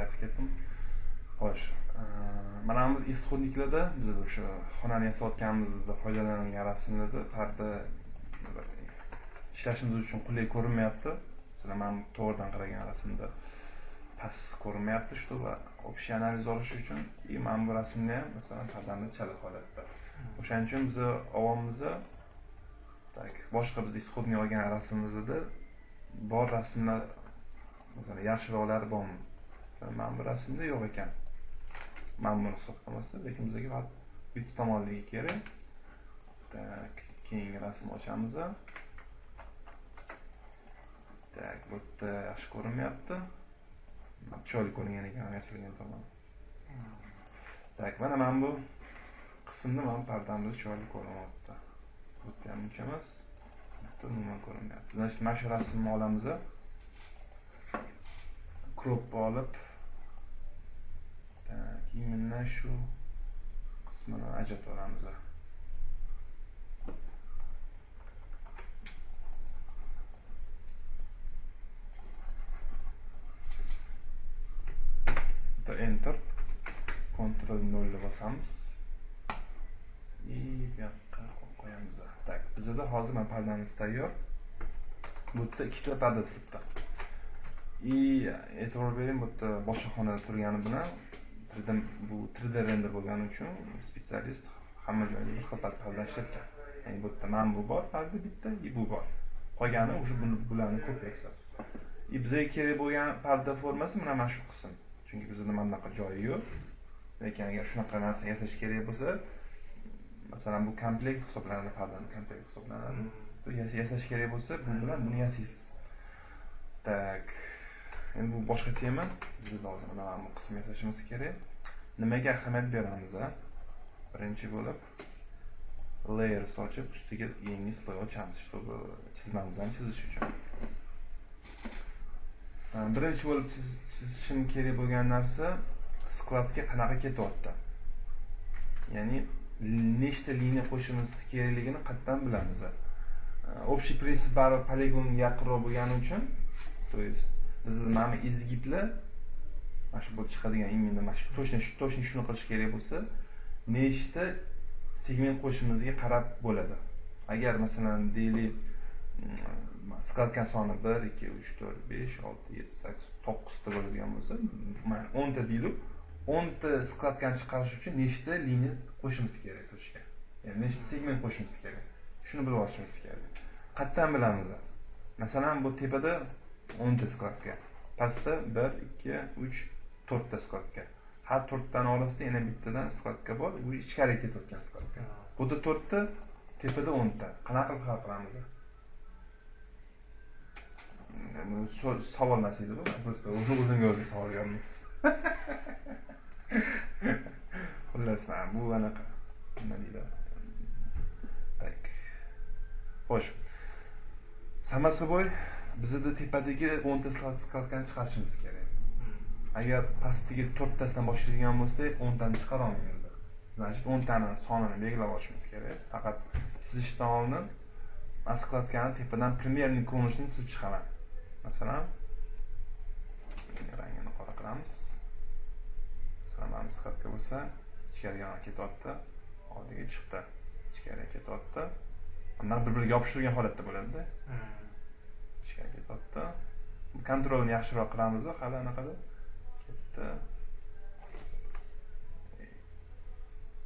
Запись ketdim. Xo'sh, mana bu исходник larda bizda o'sha xonani yasayotganimizda foydalanilgan rasmlarda parda ishlashimiz uchun qulay ko'rinmayapti. Masalan, men to'g'ridan qaragan rasmda past ko'rinmayapti, чтобы общий analiz olish uchun. И mana bu rasmda ham masalan pardamiz chala holatda. O'shaning uchun biz ovomizda tak boshqa biz исходник olgan rasmimizda bor rasmlar masalan yaxshiroqlari bormi? Masalan, mana bu rasmda yo'q ekan. Mana buni hisoblamasdan, lekin bizga faqat bitta tomonligi kerak. Tak, keyingi rasm ochamiz. Tak, bu yerda yaxshi ko'rinmayapti. Chiroyli ko'ringan ekan yasalgan tomoni. Tak, mana bu qismda mana pardamiz chiroyli ko'rinyapti. Bu yerda ham uncha emas. Bu yerda umuman ko'rinmayapti. Значит, mana shu rasmni olamiz. Crop olib, tak, именно shu qismini ajratib olamiz. Enter, Ctrl 0 bosamiz. И bu yoqqa qo'yamiz. Tak, bizda hozir mana pardamiz tayyor. Bu yerda ikkita parda turibdi. И e'tibor bering, bu yerda boshqa xonada turgani bilan 3D bu 3D render bo'lgani uchun spetsialist hamma joyda bir xil parda ishlatgan. Ya'ni bu yerda mana bu bor, parda bitta, и bu bor. Qolgani o'sha bularni kopiyasi. И bizga kerak bo'lgan parda formasi mana shu qism. Chunki bizda mana bunaqa joyi yo'q. Lekin agar shunaqa narsa yasash kerak bo'lsa, masalan, bu komplekt hisoblanadi, pardani komplekt hisoblanadi. Yasash kerak bo'lsa, bu bilan buni yasaysiz. Tak, endi bu boshqa tema. Bizda hozir mana bu qism yasashimiz kerak. Nimaga ahamiyat beramiz, a? Birinchi bo'lib layers ochib, ustiga yangi sloy ochamiz, чтобы chizmamizni chizish uchun. Birinchi bo'lib chizishim kerak bo'lgan narsa skladga qanaqa ketyapti. Ya'ni nechta liniya qo'shimiz kerakligini qatdan bilamiz. Общий prinsip baribir poligonga yaqinroq bo'lgani uchun, то есть bizda mana izgiblar mana shu bo'lib chiqadigan именно mana shu точно shuni qilish kerak bo'lsa, nechta segment qo'shimizga qarab bo'ladi. Agar masalan deylik skladka soni 1 2 3 4 5 6 7 8 9 ta bo'ladigan bo'lsa, mana 10 ta deylik, 10 ta skladkani chiqarish uchun nechta liniya qo'shimiz kerak to'shga. Ya'ni nechta segment qo'shimiz kerak. Shuni bilib olishimiz kerak. Qatdan bilamiz. Masalan, bu tepada 10 ta skladka, pastda 1 2 3 4 ta skladka. Har 4 tani orasida yana bittadan skladka bor, bu ichkariga ketayotgan skladka. Bu yerda 4 ta, tepada 10 ta. Qanaqa qilib hal qilamiz? Savol emas edi bu. Просто o'zimga o'zim savol berdim. Xullas, bu anaqa nima deyiladi? Tak. Xo'sh. Само собой, bizda tepadagi 10 ta skladkani chiqarishimiz kerak. Agar pastdagi 4 tasidan boshlaydigan bo'lsak, 10 tani chiqara olmaymiz. Значит, 10 tani sonini belgilab olishimiz kerak. Faqat chizishdan oldin skladkani tepadan примерный ko'rinishini chizib chiqaman. Masalan, rangini qora qilamiz. Masalan, mana skladka bo'lsa, ichkariga ketyapti, oldiga chiqdi, ichkariga ketyapti. Bunlar bir-biriga yopishtirilgan holatda bo'ladi-da. Ichkariga ketyapti. Kontrolni yaxshiroq qilamiz, hali anaqada. Ketdi.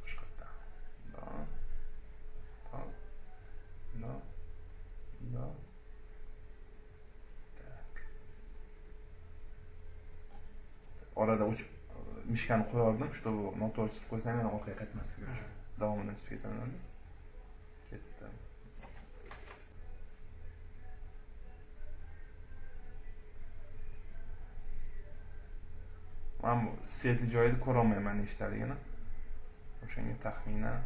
Boshqatdan. Do. Do. Do. Tak. Orada uch mishkani qo'yardim, чтобы noto'g'ri chizib qo'ysam yana orqaga qaytmasligi uchun. Davomini chizib ketaman. Ketdi. Men bu svetli joyini ko'ra olmayman nechtaligini. O'shanga taxminan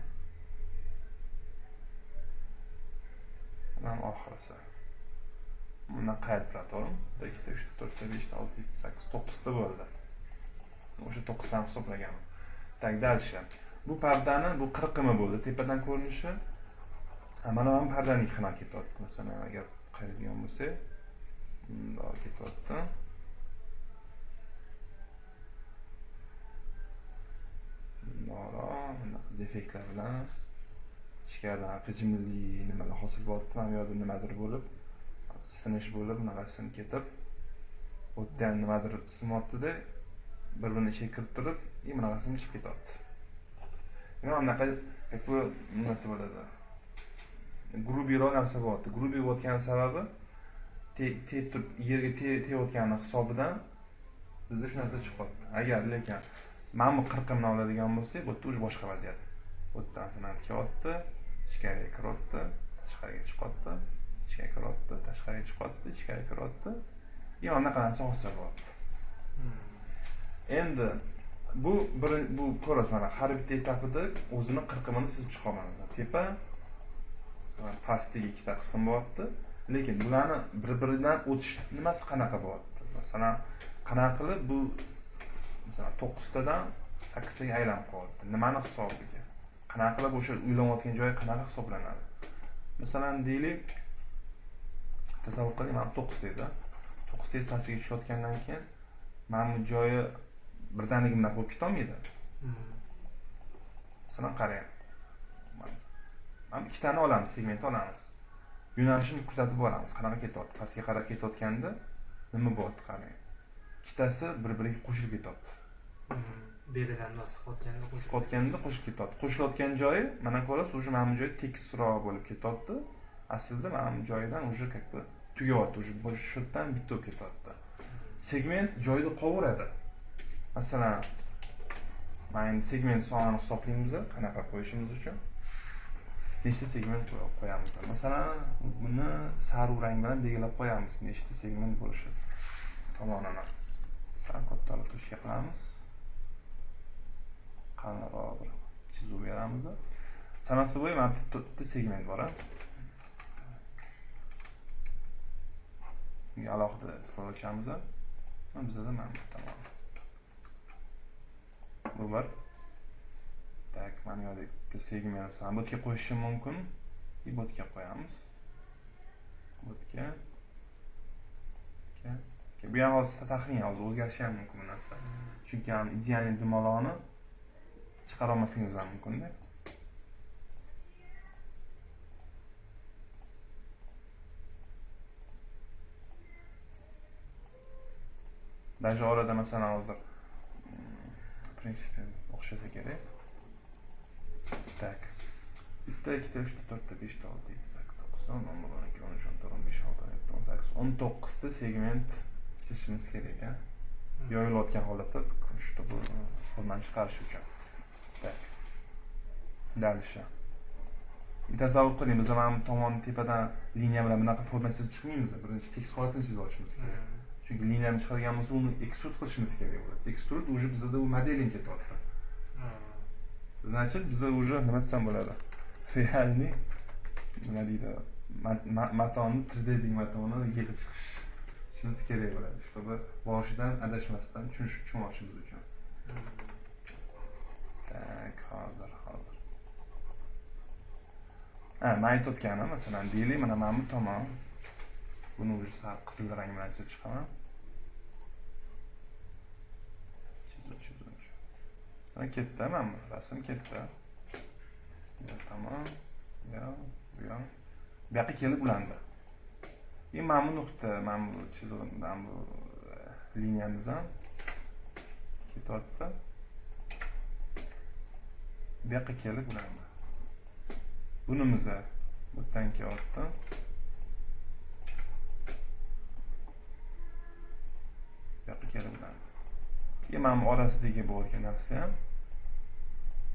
mana oxirisi. Bundan qayerib turadi, to'g'rimi? 1 2 3 4 5 6 7 8 9 ta bo'ldi. O'sha 9 tani hisoblaganman. Tak, дальше. Bu pardani bu qirqimi bo'ldi, tepadan ko'rinishi. Mana bu pardaniki qanaqa ketyapti? Masalan, agar qaraydigan bo'lsak, bundoq ketyapti. Effektlar bilan ichkaridan g'ijimli nimalar hosil bo'lyapti, mana bu yerda nimadir bo'lib, sinish bo'lib, bunaqa sinib ketib, u yerda ham nimadir sinyapti-da, bir-birini ichiga kirib turib, bunaqa sinib chiqib ketyapti. Mana bunaqa как бы nima bo'ladi? Grubiyroq narsa bo'lyapti. Grubiy bo'layotgani sababi tep turib yerga tegayotgani hisobidan bizda shu narsa chiqyapti. Agar lekin mana bu qirqimni oladigan bo'lsak, bu yerda уже boshqa vaziyat. Bu yerda masalan kelyapti, ichkariga kiryapti, tashqariga chiqyapti, ichkariga kiryapti, tashqariga chiqyapti, ichkariga kiryapti. Mana bunaqa narsa hosil bo'lyapti. Endi bu bu ko'rasiz, mana har bitta etapida o'zini qirqimini chizib chiqaman. Tepa, pastdagi ikkita qism bo'lyapti. Lekin bularni bir-biridan o'tish nimasi qanaqa bo'lyapti? Masalan, qanaqa qilib bu masalan 9 tadan 8 taga aylanib qolyapti? Nimani hisobiga? Qanaqa qilib o'sha uylanayotgan joyi qanaqa hisoblanadi? Masalan, deylik, tasavvur qiling, mana 9 tez, 9 tez pastga tushayotgandan keyin mana bu joyi birdaniga bunaqa bo'lib ketolmaydi. Masalan, qarang. Mana ikkitani olamiz, segmentni olamiz. Yo'nalishini kuzatib boramiz. Qanaqa ketyapti? Pastga qarab ketayotganda nima bo'lyapti qarang. Ikkitasi bir-biriga qo'shilib ketyapti. Beridan siqayotganda qo'shilib ketyapti. Qo'shilayotgan joyi mana ko'rasiz, уже mana bu joyi tekisroq bo'lib ketyapti. Aslida mana bu joyidan уже как бы tugayapti, уже shu yerdan bitta bo'lib ketyapti. Segment joyida qolaveradi. Masalan, mana endi segment sonini hisoblaymiz, qanaqa qo'yishimiz uchun. Nechta segment qo'yamiz? Masalan, buni sariq rang bilan belgilab qo'yamiz, nechta segment bo'lishi tomonini. Sal kattaroq tushga qilamiz. Qalinroq bir chizuv beramiz. Sanasi bo'yi mana bu to'rtta segment bor. Bunga alohida slov ochamiz. Mana bizda mana bu tomon. Bu bir. Tak, mana bu yerda bitta segment bu yerga qo'yishim mumkin. Bu yerga qo'yamiz. Bu yerga. Bu ham hozir taxmin, hozir o'zgarishi ham mumkin bu narsa. Chunki ham ideal dumaloqni chiqara olmasligimiz ham mumkin-da. Даже orada masalan hozir prinsipi o'xshasa kerak. Tak. 1 2 3 4 5 6 7 8 9 10 11 12 13 14 15 16 17 18 19 ta segment chizishimiz kerak ekan. Yoyilayotgan holatda чтобы formani chiqarish uchun. Tak. Дальше. Tasavvur qiling, biz mana bu tomon tepadan liniya bilan bunaqa forma chizib chiqmaymiz. Birinchi tekis holatini chizib olishimiz kerak. Chunki liniyani chiqargan bo'lsa, uni ekstrud qilishimiz kerak bo'ladi. Ekstrud уже bizda u modeling ketyapti. Значит, bizda уже nima desam bo'ladi? Realniy nima deydi? Matoni 3D matoni yig'ib chiqishimiz kerak bo'ladi, чтобы boshidan adashmasdan tushunib olishimiz uchun. Tak, hozir. Men aytayotganim, masalan, deylik, mana bu tomon. Buni уже sal qizil rang bilan chizib chiqaman. Chizuv. Masalan, ketdi, mana bu rasm ketdi. Bu tomon, bu yoq. Bu yoqqa kelib ulandi. Mana bu nuqta, mana bu chizig'im, mana bu liniyamiz ham ketyapti. Bu yoqqa kelib ulandi. Bunimiz bu yerdan kelyapti. Bu yoqqa kelib ulandi. Mana bu orasidagi bo'lgan narsa ham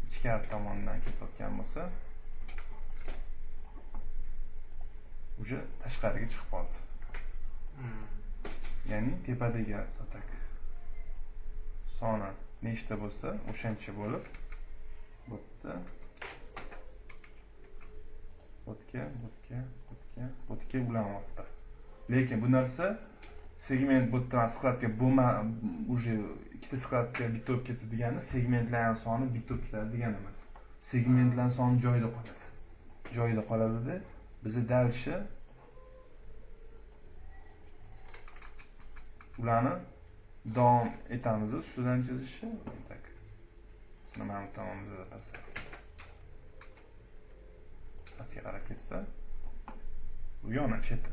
ichkari tomondan ketayotgan bo'lsa, уже tashqariga chiqib qoldi. Ya'ni tepadagi tak soni nechta bo'lsa, o'shancha bo'lib bu yerda o'tga ulanyapti. Lekin bu narsa segment bu yerdan skladga bo'lma, уже ikkita skladga bitta bo'lib ketdi degani segmentlarning soni bitta bo'lib ketadi degani emas. Segmentlar soni joyida qoladi. Joyida qoladida bizni дальше ularni davom etamiz ustidan chizishni. Tak. Mana bu tomonimizda past. Pastga qarab ketsa, bu yoni cheti.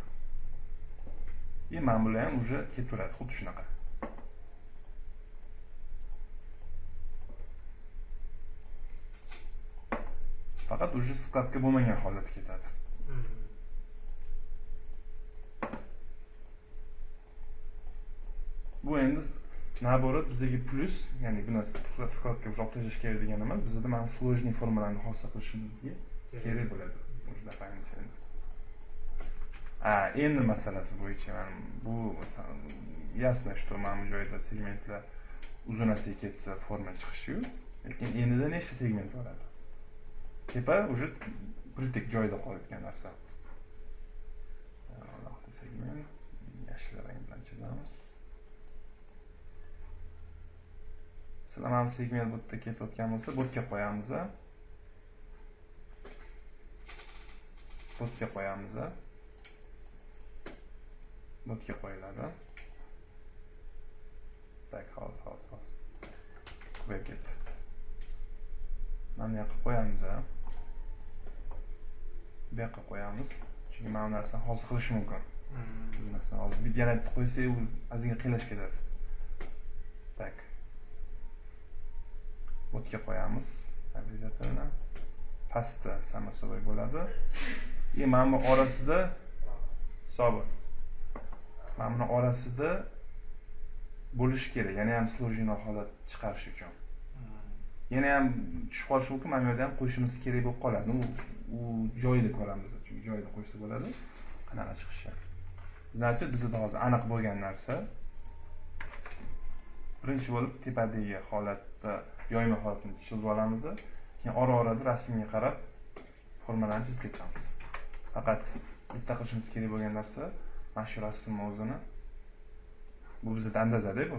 И mana bular ham уже ketaveradi, xuddi shunaqa. Faqat уже skladga bo'lmagan holatda ketadi. Bu endi naborot bizga plyus, ya'ni buni skladga уже olib tashlash kerak degani emas, bizda mana сложный formalarni hosil qilishimizga kerak bo'ladi. Уже дополнительно. Endi masalasi bo'yicha mana bu ясно, что mana bu joyda segmentlar uzunasiga ketsa forma chiqishi-yu, lekin endida nechta segment bo'ladi? Tepa уже pritik joyida qolayotgan narsa. Alohida segment yashil rang bilan chizamiz. Masalan, mana bu segment bu yerda ketayotgan bo'lsa, bu yerga qo'yamiz. Bu yerga qo'yamiz. Bu yerga qo'yiladi. Tak, hozir. Ko'payib ketdi. Mana bu yoqqa qo'yamiz. Bu yoqqa qo'yamiz. Chunki mana bu narsani hozir qilish mumkin. Bu narsani hozir bitta yana bitta qo'ysak, u ozgina qiyinlashib ketadi. Tak. Bu yerga qo'yamiz. Обязательно. Pastda само собой bo'ladi. И mana bu orasida hisobi. Mana buni orasida bo'lishi kerak. Yana ham сложный holat chiqarish uchun. Yana ham tushib qolishi mumkin, mana bu yerda ham qo'yishimiz kerak bo'lib qoladi. U joyida ko'ramiz, chunki joyida qo'ysa bo'ladi. Qanaqa chiqishi. Значит, bizda hozir aniq bo'lgan narsa birinchi bo'lib tepadagi holatda yoyma holatini chizib olamiz. Keyin ora-orada rasmga qarab formalarni chizib ketamiz. Faqat bitta qilishimiz kerak bo'lgan narsa mana shu rasmni o'zini, bu bizda andazada bu.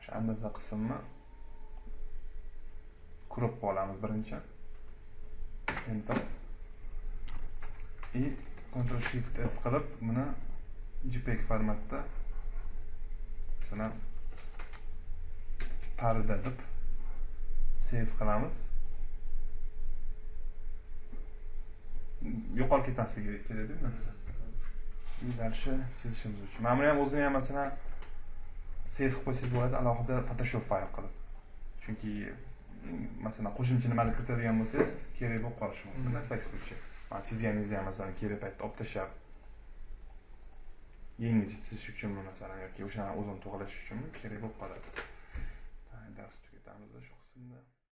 Shu andaza qismini crop qilib olamiz birinchi. Enter. И Ctrl Shift S qilib buni JPEG formatda masalan parda deb save qilamiz. Yo'qolib ketmasligi kerak-da bu narsa. И дальше chizishimiz uchun. Mana buni ham o'zini ham masalan save qilib qo'ysangiz bo'ladi, alohida Photoshop fayl qilib. Chunki masalan qo'shimcha nimalar kiritadigan bo'lsangiz, kerak bo'lib qolishi mumkin. Na всякий случай. Mana chizganingizni ham masalan kerak paytda olib tashlab yangicha chizish uchunmi masalan yoki o'shani o'zini to'g'rilash uchunmi kerak bo'lib qoladi. Dars tugatamiz shu qismda.